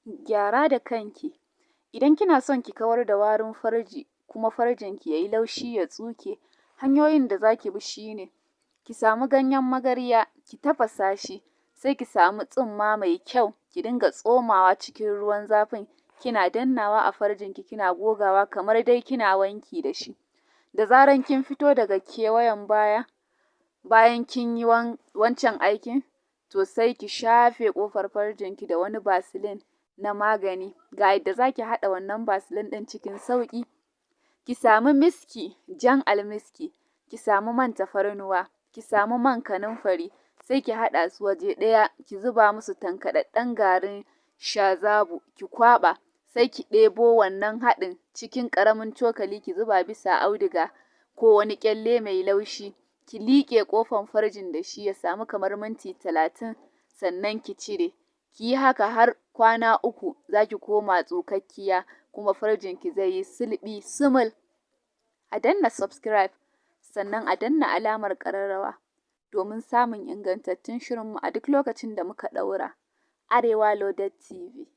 Gyara da kanki. Idan kina son ki kawar da warin farji kuma farjinki ya yi laushi ya tsuke, hanyoyin da za ki bi shi ne: ki samu ganyen magarya ki tafasa shi, sai ki samu tsumma mai kyau ki dinga tsomawa cikin ruwan zafin, kina dannawa a farjinki kina gogawa kamar dai kina wanki da shi. Da zaran kin fito daga kewayen baya, bayan kin yi wancan aikin, to sai ki shafe ƙofar farjinki da wani vaseline na magani. Ga yadda za ki haɗa wannan vaseline ɗin cikin sauƙi: ki samu miski, jan almiski, ki samu man tafarnuwa, ki samu man kanumfari, sai ki haɗa su waje ɗaya, ki zuba musu tankaɗaɗɗen garin shazabu, ki kwaɓa, sai ki ɗebo wannan haɗin cikin ƙaramin cokali ki zuba bisa auduga ko wani ƙyalle mai laushi, ki liƙe ƙofar farjin da shi ya samu kamar minti 30, sannan ki cire. Ki yi haka har kwana 3, za ki koma tsukakkiya kuma farjinki zai yi sulɓi sumul. A danna subscribe sannan a danna alamar ƙararrawa domin samun ingantattun shirinmu a duk lokacin da muka ɗaura. Arewa Loaded TV.